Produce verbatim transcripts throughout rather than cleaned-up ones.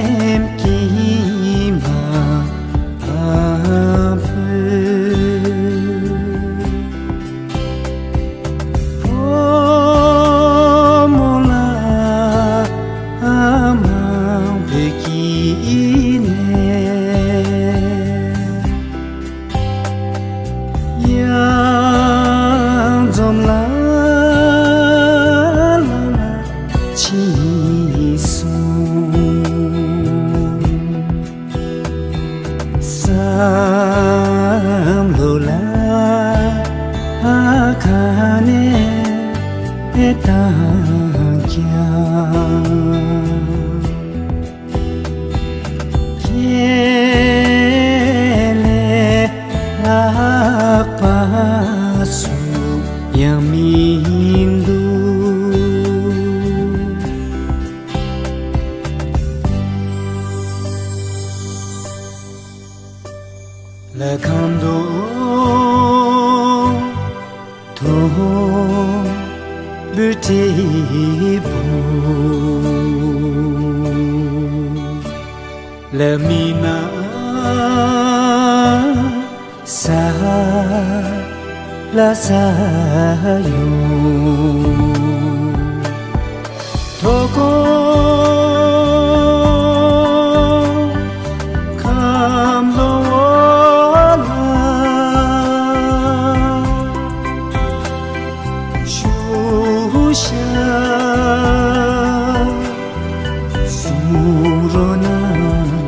སེམས་ཀྱི་མ་ཕུ། ཕོ་མོ་ལ་མང་པོའི་ནས། གཡང་འཛོམས་ལ་ལ་ལ་ཕྱིན་སོང་། བསམ་བློ་ལ་ཁ་ནས་བཏང་ཀྱང་། ཁྱེད་ལས་ལྷག་པ་སུ་ཡང་མི་འདུག། ལ་ཁམས་དོ། ཐོ་བུ་ཏྲེ་བུ་ལ་མི་ན་ས་ལ་ས་ཡོང་། ཐོ་ཀོ་ཁམས་ལོ་ལ་ཞུ་ཤ་གསུང་རོགས་གནང་།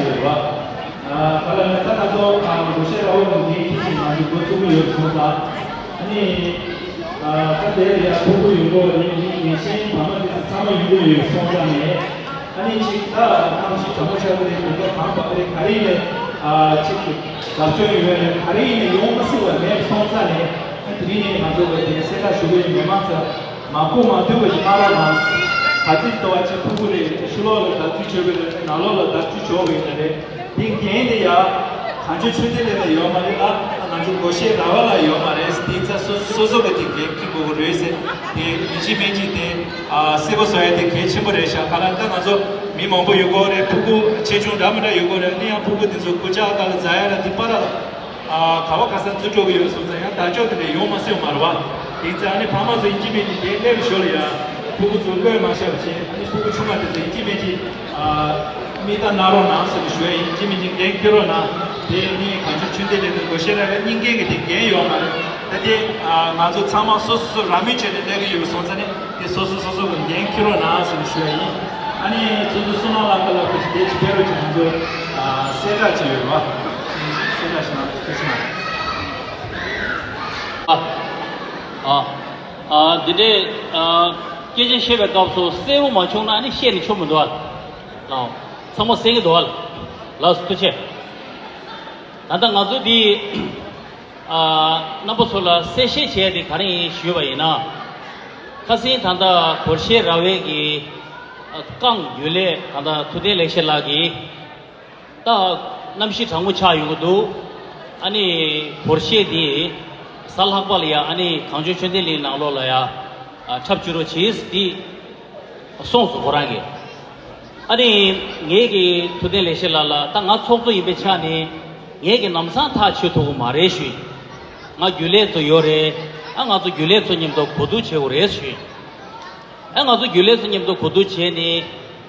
ཡོད་པ། ཨ་ག་ལ་ནི་ད་ང་ཚོ་ཨ་སྒོར་གཞས་ར་བ་ནང་འདི་ཁྱི་ཞིག་ང་ཚོ་འགོ་བཙུགས་ཀྱི་ཡོད་སོང་ཙང་། ཨ་ནི་ཨ་ད་དེ་ཡ་ཕྲུ་གུ་ཡོད་དགོས་རེད། ནི་ངེས་ཤེས་བ་མ་དེ་ཚོ་ཚང་མ་ཡོང་གི་ཡོད་སོང་ཙང་ནས། ཨ་ནི་ཅིག་ད་གང་ཞིག་དྲང་པོ་ཆགས་ཀྱི་རེད། དེ་ཚོ་གང་པ་རེད། ག་རེ་ནས་ཨ་ཅིག་ལབ་སྐྱོན་ཡོད་རེད། ག་རེ་ནས་ཡོང་མ་སྲིད་པ་མེད་སོང་ཙང་ནས། ཨ་དེ་རིང་ནས་ང་ཚོ་གི་དེ་གསལ་བསྒྲགས་ཞུ་གི་ཡོད། མི་མང་ཚོ། མ་གོ་མ་ཐོས་པ་ཞིག་མ་རག་ན། ག་ཚོད་ལྟ་བ་ཅིག་ཕྲུ་གུ་རེད། ཕྱི་ལོགས་ལ་བརྡབ་གཅིག་བྱོས་པ་ཡིན་ན་ནང་ལོགས་ལ་བརྡབ་གཅིག་བྱོས་པ་ཡིན་ན་རེད། དེ་འགན་དེ་ཡ་གངས་ལྗོངས་ཆོས་ལྡན་གླིང་ལ་ཡོད་མ་རེད་ལ། ང་ཚོ་སྒོར་གཞས་ར་བ་ལ་ཡོད་མ་རེད། དེ་ཚ་སོ་སོ་སོ་གི་དེ་འགན་འཁྱེར་དགོས་ཀྱི་རེད་ཟེར། དེ་ཡིན་གཅིག་མིན་གཅིག་དེ་ཨ་གསལ་པོ་བཟོ་ཡ་དེ་གལ་ཆེན་པོ་རེད་ཤག་ག་ལ་ད་ང་ཚོ་མི་མང་པོ་ཡོད་དགོས་རེད། ཕྲུ་གུ་ཆེ་ཆུང་འདྲ་མི་འདྲ་ཡོད་དགོས་རེད། ཨ་ནི་ཡང་ཕྲུ་གུ་དེ་ཚོ་སྐུ་ལྕགས་སྒང་ལ་འཛེག་ཡ་ལ་དེ་པར་ལ། ཨ་ག་བ་ག་ས་ཚུར་འགྲོ་གི་ཡོད་སོང་ཙང་ཡང་དར་ལྕོག་དེ་འདྲ་ཡོང་མ་སྲིད་པ་མ་རེད་བ། དེ་ཚེ་ཨ་ནི་ཕ་མ་ཚོ་ཡིན་གཅིག་མིན་གཅིག་དེ་སླེབས་ཞོར་ལ་ཡ་ཕྲུ་གུ་ཚོ་བཀོད་མ་བཞག་པ་བྱས། ཨ་ནི་ཕྲུ་གུ་ཆུང་བ་དེ་ཚོ་ཡིན་གཅིག་མིན་གཅིག་ཨ་མིག་ལྟ་གནང་རོགས་གནང་ཟེར་ནས་ཞུ་ཡ་ཡིན། ཡིན་གཅིག་མིན་གཅིག་འགན་འཁྱེར་རོགས་གནང་། དེ་ནི་གངས་ལྗོངས་ཆོས་ལྡན་གླིང་དང་སྒོར་གཞས་ར་བའི་གཉིས་ཀའི་གི་དེ་འགན་ཡོད་མ་རེད། ད་དེ་ཨ་ང་ཚོ་ཚང་མ་སོ་སོ་སོ་རང་མོས་བྱས་ནས་སླེབས་ཀྱི་ཡོད་སོང་ཙང་ནི། དེ་སོ་སོ་སོ་སོ་གི་འགན་འཁྱེར་རོགས་གནང་ཟེར་ནས་ཞུ་ཡ་ཡིན། ཨ་ནི་ཚོ་ཚོ་བསོད་ནམས་ལགས་ཀ་ལ་ཁུ་ཞིག་དེ་ཅི་ཕེ་རོ་ཅིག་ང་ཚོ་ཨ་གསལ་བསྒྲགས་ཅིག་ཡོད་རེད་བ། གསལ་བསྒྲགས་ཤིག་གནང་། ཐུགས་རྗེ་ཆེ་གནང་། ཨ་ཨ་ཨ་འདི་འདྲའི་ཨ་སྐད་ཆ་བཤད་པའི་སྐབས་སུ་གསལ་པོ་མ་བྱུང་ན་ཨ་ནི་བཤད་ནས་ཆོག་མི་འདུག་ཨ། ཨ་ཚང་མ་གསན་གྱི་འདུག་ཨ། ལགས་སོ། ཐུགས་རྗེ་ཆེ། ད་ལྟ་ང་ཚོ་འདི། ཨ་རྣམ་པ་ཚོ་ལ་གསལ་བཤད་བྱས་ཏེ་ག་རེ་ཡིན་ཞུས་པ་ཡིན་ན། ཁ་སང་ད་ལྟ་སྒོར་གཞས་ར་བའི་གི་ཨ་རྐང་རྒྱུན་ལས་ད་ལྟ་ཐུབ་བསྟན་ལེགས་བཤད་ལགས་ཀྱིས་ད་གནམ་གཤིས་གྲང་མོ་ཆགས་ཡོང་གི་འདུག་ཨ་ནི་སྒོར་གཞས་འདི་གཟའ་ལྷག་པ་ལ་ཡ་ཨ་ནི་གངས་ལྗོངས་ཆོས་ལྡན་གླིང་ནང་ལོགས་ལ་ཡ་ཨ་འཁྲབ་བཅུག་རོགས་གྱིས་འདི། གསུངས་སོང་ཁོ་རང་གིས། ཨ་ནི་ངེད་ཀྱིས་ཐུབ་བསྟན་ལེགས་བཤད་ལགས་ལ་ད་ང་ཚོགས་གཙོ་ཡིན་པའི་ཆ་ནས་ངེད་ཀྱིས་ལམ་སང་ཐག་ཆོད་ཐུབ་ཀྱི་མ་རེད་ཞུས། ང་རྒྱུན་ལས་ཚོ་ཡོད་རེད། ཨ་ང་ཚོ་རྒྱུན་ལས་ཚོ་མཉམ་དུ་གོ་བསྡུར་བྱེད་དགོས་རེད་ཞུས། ཨ་ང་ཚོ་རྒྱུན་ལས་ཚོ་མཉམ་དུ་གོ་བསྡུར་བྱས་ནས་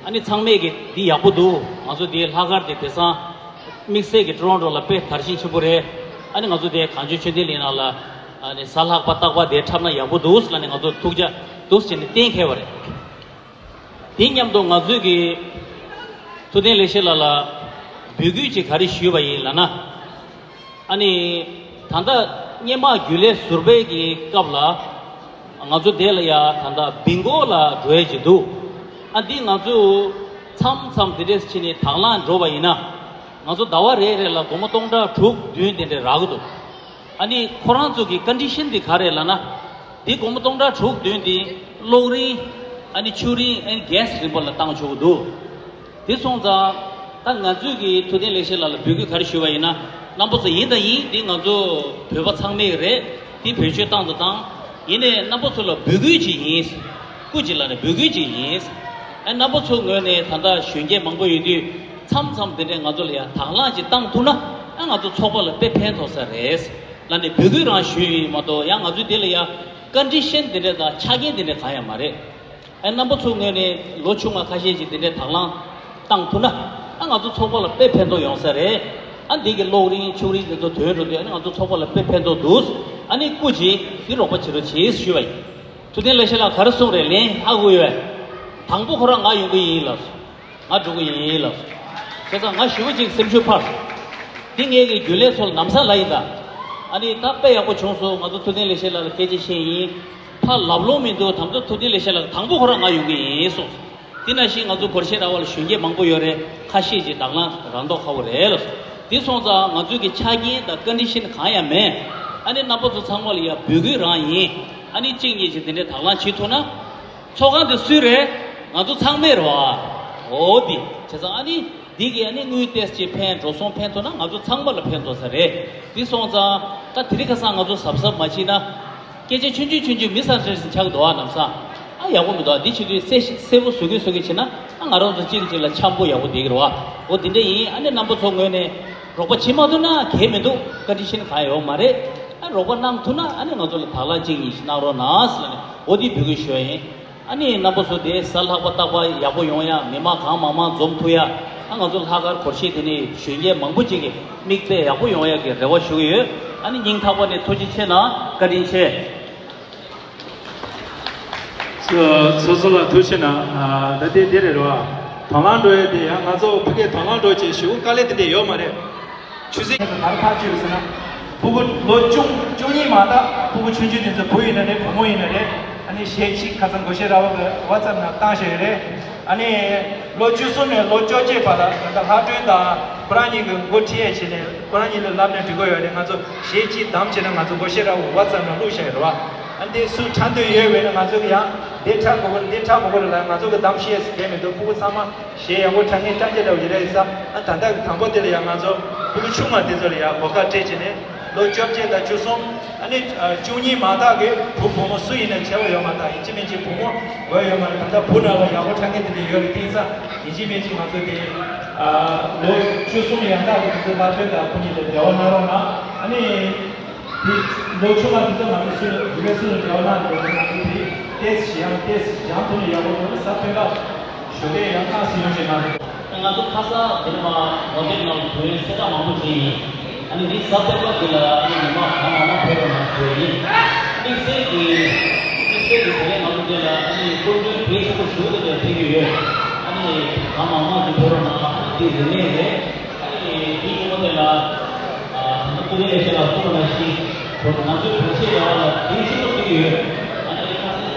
ཨ་ནི་ཚང་མས་ཀྱིས་འདི་ཡག་པོ་འདུག་ང་ཚོ་འདི་ལྷག་དཀར་དེ་དེང་སང་དམིགས་བསལ་གྱི་ཀྲོ་རོན་ཀྲོ་ལ་དཔེ་དར་ཞིང་ཆེན་པོ་རེད། ཨ་ནི་ང་ཚོ་འདི་གངས་ལྗོངས་ཆོས་ལྡན་གླིང་ནང་ལ་ཨ་ནི་གཟའ་ལྷག་པ་རྟག་པར་དེ་འཁྲབ་ན་ཡག་པོ་འདུག་ལབ་ནས་ང་ཚོ་ཐུགས་རྒྱ་འདུག་བྱས་ནས་གཏན་འཁེལ་བ་རེད། དེ་མཉམ་དུ་ང་ཚོས་ཀྱི་ཐུབ་བསྟན་ལེགས་བཤད་ལགས་ལ་འབོད་སྐུལ་ཅིག་ག་རེ་ཞུས་པ་ཡིན་ལབ་ན། ཨ་ནི་ད་ལྟ་སྔོན་མ་རྒྱུན་ལས་ཟུར་པའི་གི་སྐབས་ལ་ང་ཚོ་དེ་ལ་ཡ་ད་ལྟ་བིང་གོ་ལ་འགྲོ་ཡས་ཅིག་འདུག་ཨ་འདི་ང་ཚོས་མཚམས་མཚམས་དེ་འདྲས་ཕྱིན་ནས་དང་བླངས་འགྲོ་བ་ཡིན་ན། ང་ཚོ་ཟླ་བ་རེ་རེ་ལ་སྒོར་མོ་སྟོང་ཕྲག་དྲུག་བདུན་དེ་འདྲས་རག་གི་འདུག་ཨ་ནི་ཁོ་རང་ཚོ་གི་ཀོན་ཌི་ཤན་འདི་ག་རེ་ལབ་ན། འདི་སྒོར་མོ་སྟོང་ཕྲག་དྲུག་བདུན་འདི་གློག་རིན། ཨ་ནི་ཆུ་རིན། ཨ་ནི་གྷེ་སི་རིན་པ་ལ་བཏང་ཆོག་གི་འདུག་དེ་སོང་ཙང་ད་ང་ཚོས་ཀྱི་ཐུབ་བསྟན་ལེགས་བཤད་ལགས་ལ་འབོད་སྐུལ་ག་རེ་ཞུས་པ་ཡིན་ན། རྣམ་པ་ཚོ་ཡིན་དང་ཡིན། འདི་ང་ཚོ་བོད་པ་ཚང་མའི་རེད། འདི་བེད་སྤྱོད་བཏང་དང་བཏང་། ཡིན་ནའི་རྣམ་པ་ཚོ་ལ་འབོད་སྐུལ་ཅིག་ཡིན། སྐུ་མཁྱེན་ལགས་ནས་འབོད་སྐུལ་ཅིག་ཡིན། ཨ་རྣམ་པ་ཚོའི་ངོས་ནས་ད་ལྟ་གཞོན་སྐྱེས་མང་པོ་ཡོད་དུས་མཚམས་མཚམས་དེ་འདྲས་ང་ཚོ་ལ་ཡང་དང་བླངས་ཅིག་བཏང་ཐུབ་ན། ཨ་ང་ཚོ་ཚོགས་པ་ལ་དཔེ་ཕན་ཐོགས་ས་རེད་ལབ་ནས་འབོད་སྐུལ་རང་ཞུས་ཡིན་མ་གཏོགས། ཡང་ང་ཚོའི་དེ་ལ་ཡང་ཀོན་ཌི་ཤན་དེ་འདྲས་དང་ཆ་རྐྱེན་དེ་འདྲས་གང་ཡང་མ་རེད། ཨ་རྣམ་པ་ཚོའི་ངོས་ནས་ལོ་ཆུང་བ་ཁ་ཤས་ཅིག་དེ་འདྲས་དང་བླངས་བཏང་ཐུབ་ན། ཨ་ང་ཚོ་ཚོགས་པ་ལ་དཔེ་ཕན་ཐོགས་ཡོང་ས་རེད། ཨ་འདི་གི་གློག་རིན་ཆུ་རིན་དེ་ཚོ་ཐོན་འགྲོ་དུས་ཨ་ནི་ང་ཚོ་ཚོགས་པ་ལ་དཔེ་ཕན་ཐོགས་འདུག་ཨ་ནི་སྐུ་མཁྱེན་འདི་རོགས་པ་བྱེད་རོགས་བྱེད་ཞུས་པ་ཡིན། ཐུབ་བསྟན་ལེགས་བཤད་ལགས་ག་རེ་གསུངས་རེད། ལན་ཧ་གོ་ཡོད། དང་པོ་ཁོ་རང་ང་ཡོང་གི་ཡིན་ལབ་སོང་། ང་འགྲོ་གི་ཡིན་ལབ་སོང་། བྱས་ཙང་ང་ཞེ་པོ་ཅིག་སེམས་ཤུགས་འཕར་སོང་། འདི་ངེད་ཀྱི་རྒྱུན་ལས་ཚོ་ལ་ལམ་སང་ལབ་ཡིན་ད། ཨ་ནི་ད་དཔེ་ཡག་པོ་བྱུང་སོང་། ང་ཚོ་ཐུབ་བསྟན་ལེགས་བཤད་ལགས་ལ་སྐད་ཆ་བཤད་ཡིན། ཕར་ལབ་ལོང་མི་འདུག་དམ་ཚོ་ཐུབ་བསྟན་ལེགས་བཤད་ལགས་དང་པོ་ཁོ་རང་ང་ཡོང་གི་ཡིན་གསུངས་སོང་། དེ་ནང་བཞིན་ང་ཚོ་སྒོར་གཞས་ར་བ་ལ་གཞོན་སྐྱེས་མང་པོ་ཡོད་རེད། ཁ་ཤས་ཀྱིས་དང་བླངས་རག་མདོག་ཁ་པོ་རེད་ལབ་སོང་། དེ་སོང་ཙང་ང་ཚོའི་གི་ཆ་རྐྱེན་དང་ཀོན་ཌི་ཤན་གང་ཡང་མེད། ཨ་ནི་རྣམ་པ་ཚོ་ཚང་མ་ལ་ཡ་འབོད་སྐུལ་རང་ཡིན། ཨ་ནི་གཅིག་གཉིས་ཀྱིས་དེ་འདྲའི་དང་བླངས་བྱེད་ཐུབ་ན། ཚོགས་ཁང་དེ་སུའི་རེད། ང་ཚོ་ཚང་མའི་རེད་བ། འོ་དེ་བྱས་ཙང་ཨ་ནི་འདི་གི་ཨ་ནི་དངུལ་ཏོག་ཙམ་ཕན་འགྲོ་སོང་ཕན་ཐོགས་ན་ང་ཚོ་ཚང་མ་ལ་ཕན་ཐོགས་ས་རེད། དེ་སོང་ཙང་ད་དེ་རིང་ཁ་སང་ང་ཚོ་གཟབ་གཟབ་མ་བྱས་ན། སྐད་ཆ་ཆུང་ཆུང་ཆུང་ཆུང་མི་སང་ཁྲེལ་ཞིག་ཆགས་འདུག་ཨ། ལམ་སང་ཨ་ཡག་པོ་མི་འདུག་ཨ། འདི་བྱེད་དུས་གསལ་གསལ་པོ་བཟོ་གི་བཟོ་གི་བྱེད་ན་ཨ་ང་རང་ཚོ་གཅིག་གིས་གཅིག་ལ་འཆམ་པོ་ཡག་པོ་བསྡད་ཀྱི་རེད་བ། འོ་དེ་འདྲ་ཡིན། ཨ་ནི་རྣམ་པ་ཚོ་ངོས་ནས་རོགས་པ་བྱེད་མ་ཐུབ་ན་གལ་མི་འདུག་ཀོན་ཌི་ཤན་གང་ཡོད་མ་རེད། ཨ་རོགས་པ་གནང་ཐུབ་ན་ཨ་ནི་ང་ཚོ་ལ་དང་བླངས་གཅིག་གཉིས་ཤིག་གནང་རོགས་གནང་ཟེར་ནས་འོ་དེ་འབོད་སྐུལ་ཞུ་ཡ་ཡིན། ཨ་ནི་རྣམ་པ་ཚོ་དེ་གཟའ་ལྷག་པ་རྟག་པར་ཡག་པོ་ཡོང་ཡ། མི་མང་གང་མང་མང་འཛོམས་ཐུབ་ཡ། ཨ་ང་ཚོ་ལྷག་དཀར་སྒོར་གཞས་དེ་ནས་གཞོན་སྐྱེས་མང་པོ་ཅིག་གི་མིག་དཔེ་ཡག་པོ་ཡོང་ཡ་གི་རེ་བ་ཞུ་གི་ཡོད། ཨ་ནི་སྙིང་ཐག་པ་ནས་ཐུགས་རྗེ་ཆེ་གནང་། བཀའ་དྲིན་ཆེ། སོ་སོ་ལ་ཐུགས་རྗེ་གནང་། ཨ་ད་དེ་འདི་རེད་རོ། དང་བླངས་འགྲོ་ཡས་དེ་ཡང་ང་ཚོ་ཕ་གིར་དང་བླངས་འགྲོ་བྱས་ཞེ་པོ་དཀའ་ལས་དེ་འདྲས་ཡོད་མ་རེད། ཆུ་ཚོད་ག་རེ་ཐག་གཅོད་ཟེར་ན། ཕྲུ་གུ་ལོ་བཅུ་བཅུ་གཉིས་མ་ད་ཕྲུ་གུ་ཆུང་ཆུང་དེ་ཚོ་བུ་ཡིན་ན་རེད་བུ་མོ་ཡིན་ན་རེད། ཨ་ནི་གཞས་གཅིག་ཁ་སང་སྒོར་གཞས་ར་བ་གི་ཝ་ཚབ་ནང་བཏང་བཞག་ཡོད་རེད། ཨ་ནི་ལོ་བཅུ་གསུམ་ནས་ལོ་བཅོ་བརྒྱད་བར་ལ་ད་ལྷ་སྒྲོན་དང་ཁོ་རང་གཉིས་ཀྱི་འགོ་ཁྲིད་ཡས་བྱས་ནས་ཁོ་རང་གཉིས་ལ་ལབ་ན་འགྲིག་གི་ཡོད་རེད། ང་ཚོ་གཞས་གཅིག་བདམས་བྱས་ན་ང་ཚོ་སྒོར་གཞས་ར་བ་ཝ་ཚབ་ནང་བླུགས་བཞག་ཡོད་རེད་བ། ཨ་འདི་སུ་འཁྲབ་འདོད་ཡོད་པས་ན་ང་ཚོ་གི་ཡང་འདི་འཁྲབ་དགོས་གི་འདི་འཁྲབ་མི་དགོས་རེད་ལ་ང་ཚོ་གི་གདམ་གཞི་ཟེར་མཁན་མི་འདུག་ཕྲུ་གུ་ཚང་མ་གཞས་ཡག་པོ་འཁྲབ་མཁན་ཐམས་ཅད་ལ་ཡིན་རེད་བསམ། ཨ་ད་ལྟ་གི་དང་པོ་དེ་ལ་ཡང་ང་ཚོ་ཕྲུ་གུ་ཆུང་བ་དེ་ཚོ་ལ་ཡང་གོ་སྐབས་སྤྲད་བྱས་ནས་ལོ་བཅོ་བརྒྱད་དང་བཅུ་གསུམ་ཨ་ནི་བཅུ་གཉིས་མ་དག་གི་བུ་བུ་མོ་སུ་ཡིན་ན་ཆེ་བ་ཡོད་མ་ཐག་ཡིན་གཅིག་མིན་གཅིག་བུ་མོ་དགོས་ཡོད་མ་རེད། ད་ལྟ་བུ་ནང་ལ་ཡག་པོ་འཁྲབ་མཁན་དེ་འདྲ་ཡོད་རེད། དེང་སང་ཡིན་གཅིག་མིན་གཅིག་ང་ཚོ་དེ་ལོ་བཅུ་གསུམ་ཡན་དག་གི་དེ་ཚོ་ལྷ་སྒྲོན་དང་ཁོ་གཉིས་ལ་འབྲེལ་བ་གནང་རོགས་གནང་། ཨ་ནི། དེ་ལོ་ཆུང་བ་དེ་ཚོ་ང་ཚོ་སུ་ལ་རི་བོ་སུ་ལ་འབྲེལ་བ་གནང་དགོས་ན་ང་ཚོ་དེ་ཏེས་ཞི་ཡང་ཏེས་ཞི་ཡང་ཐོག་ནས་ཡག་པོ་འགྲོ་ན་ས་ཐོན་ཁ་ཞོགས་ཀས་ཡང་ཁག་སི་ཡོང་ཞེས་གནང་དགོས། ང་ཚོ་ཁ་སང་དེ་ནས་མ་ཝ་ཀེ་ནང་བོད་ཡིག་གསལ་བསྒྲགས་མང་པོ་བྱས་ཡིན། ཨ་ནི་འདི་ས་ཐོན་ཁ་དེ་ལ་ཨ་ནི་ཉི་མ་གང་མང་མང་ཕེབས་རོགས་གནང་ཞུ་ཡ་ཡིན། དམིགས་བསལ་གྱི་དམིགས་བསལ་གྱི་དེ་ནས་ང་ཚོ་དེ་ལ་ཨ་ནི་སྐུ་མགྲོན་གྲས་ཆེན་པོ་ཞུ་དེ་ལ་ཕེབས་ཀྱི་ཡོད། ཨ་ནི་གང་མང་མང་ཞིག་ཕེབས་རོགས་གནང་། ཨ་ནི་དེ་རིན་མེད་རེད། ཨ་ནི་དེའི་ཉིན་མོ་དེ་ལ་ད་ལྟ་སྐུ་ཚེ་ལེགས་བཤད་ལགས་གསུངས་པ་ནང་བཞིན་ང་ཚོའི་བོད་ཆས་ར་བ་ལ་དེའི་ཤུགས་སྟོན་གྱི་ཡོད། ཨ་ནི་ཁ་སང་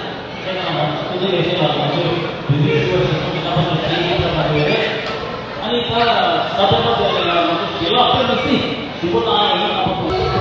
ཁྱེད་རང་ལ་སྐུ་ཚེ་ལེགས་བཤད་ལགས་ང་ཚོའི་བོད་པའི་ཤུ་བ་ཞིག་གསུང་གི་རྣམ་པ་ཚོ་དེའི་ཡིག་ཚགས་གནང་དགོས་རེད། ཨ་ནི་ད་ས་ཐོག་པ་དེ་ལ་ང་ཚོ་ཞལ་ལག་ཕུལ་མི་སྲིད། ཞུ་སྒོ་བཏང་ཡ་ཡིན་ན་ཁག་པོ།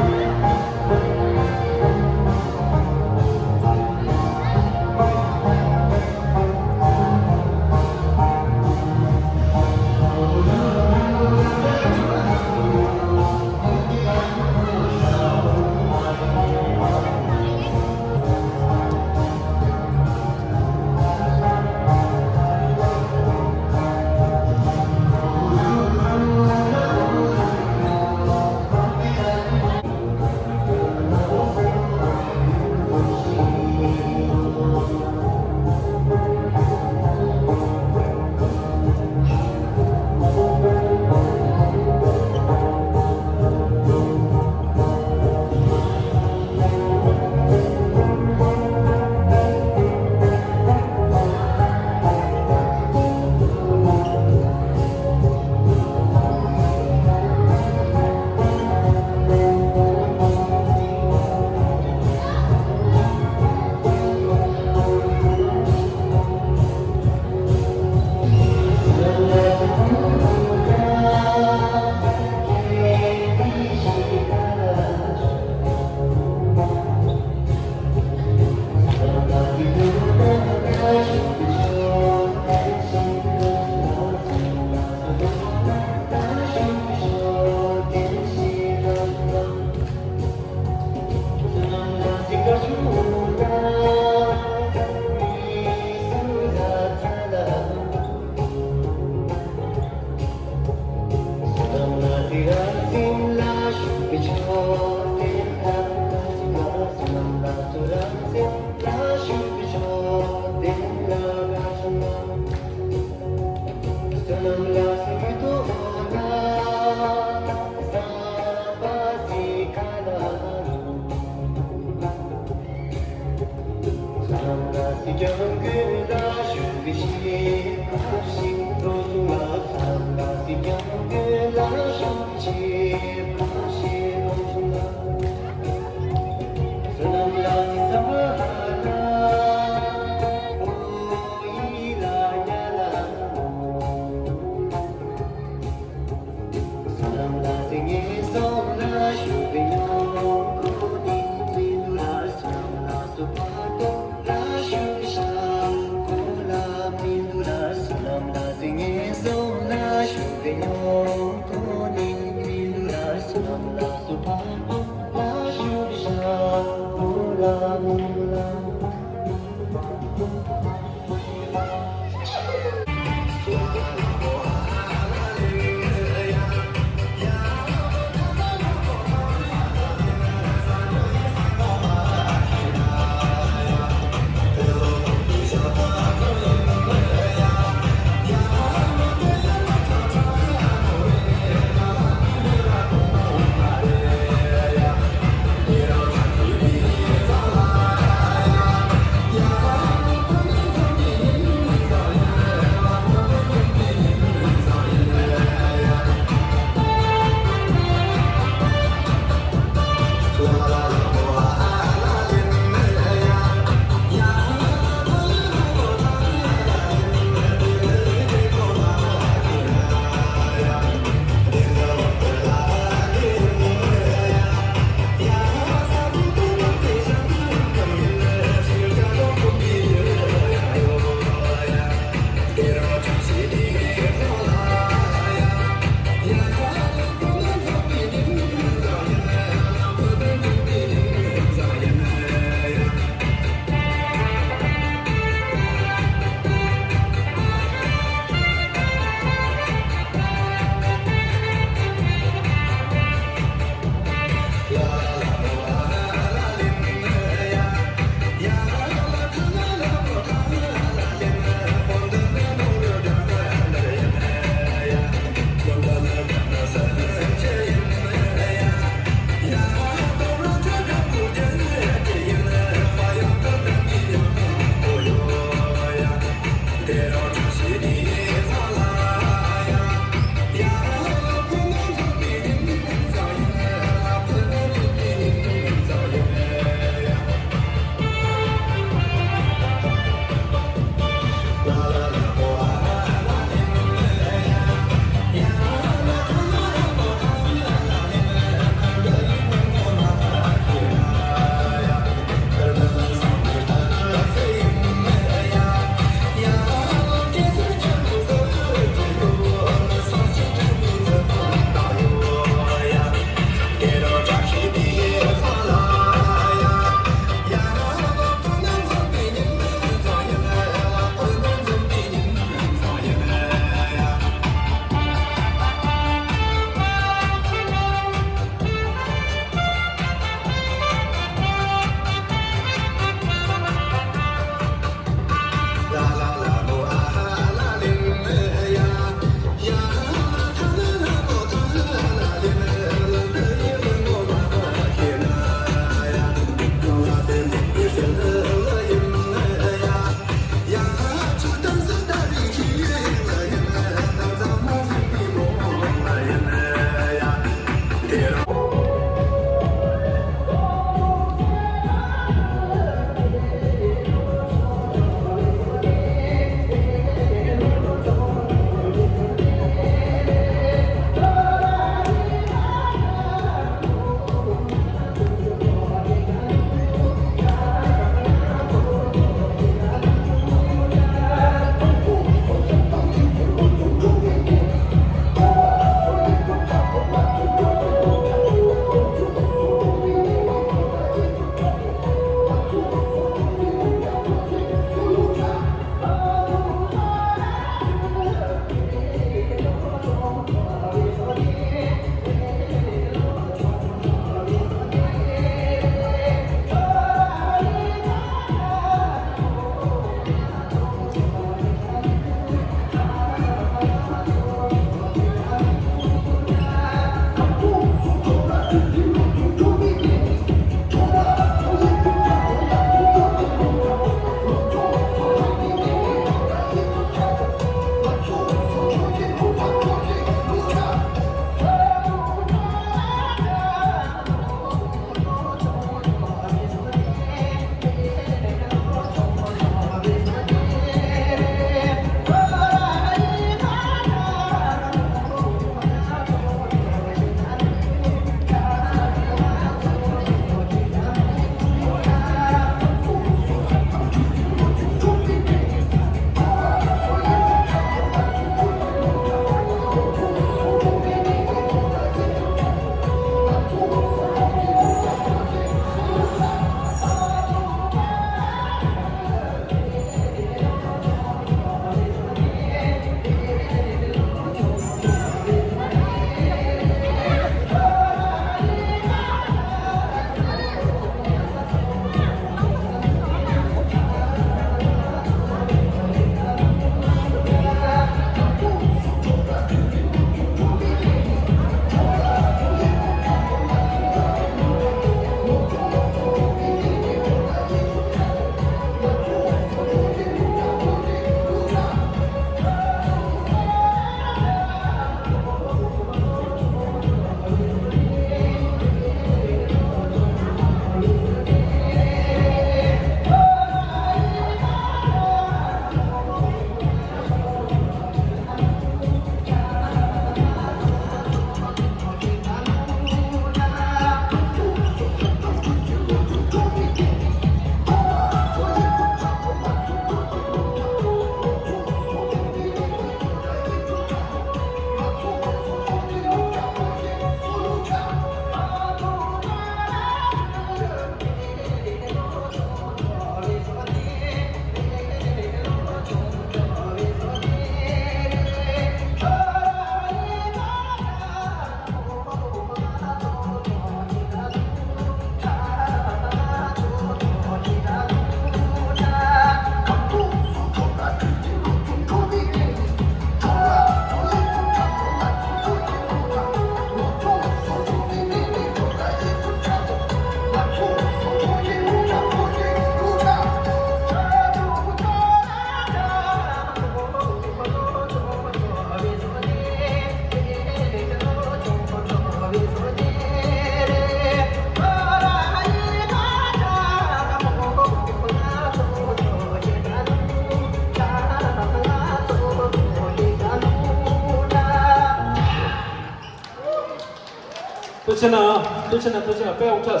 ཐུགས་རྗེ་གནང་། ཐུགས་རྗེ་གནང་། ཐུགས་རྗེ་གནང་། དཔེ་ཨོ་ཁྲ་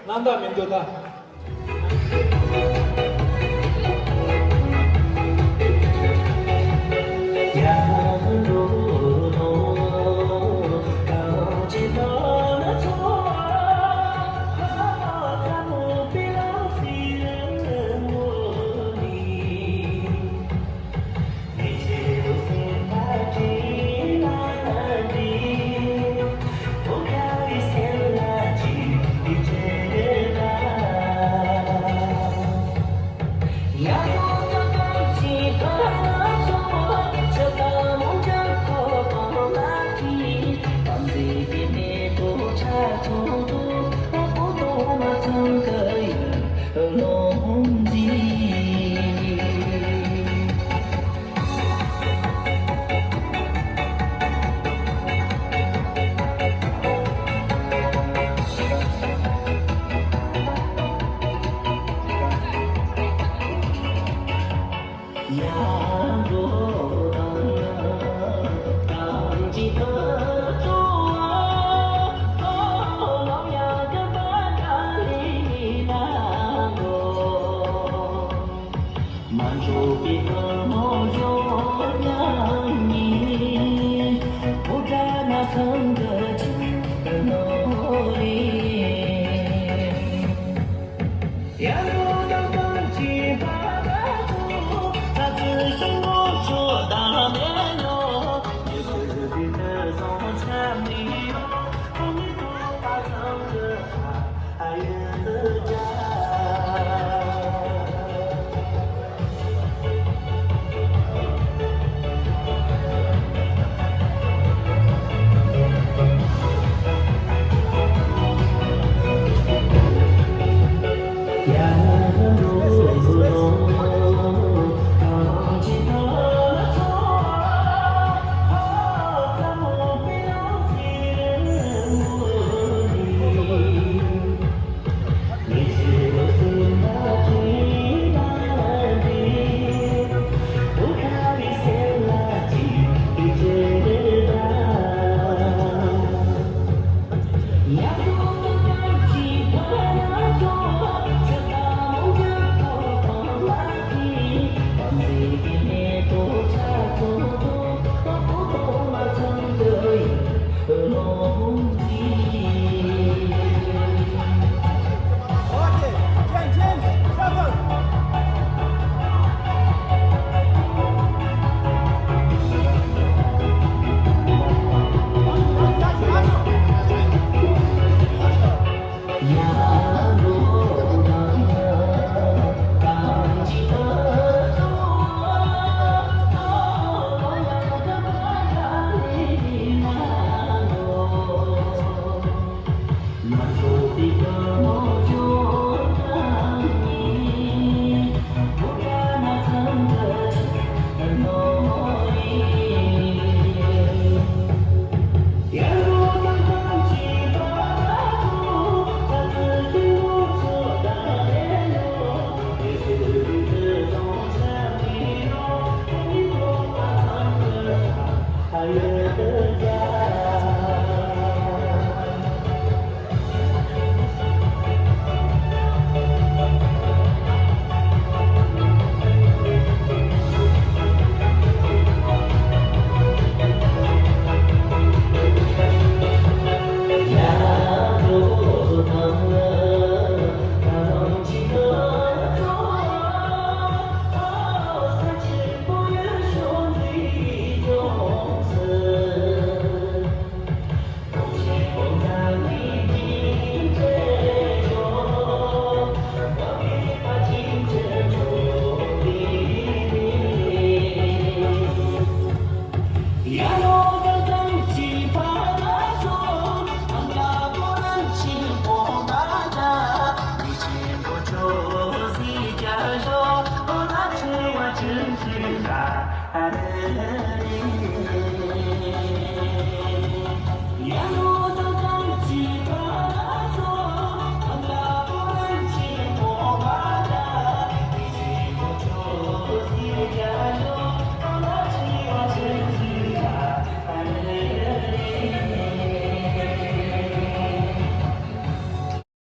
རྣམ་དག་མི་འདུག་ད།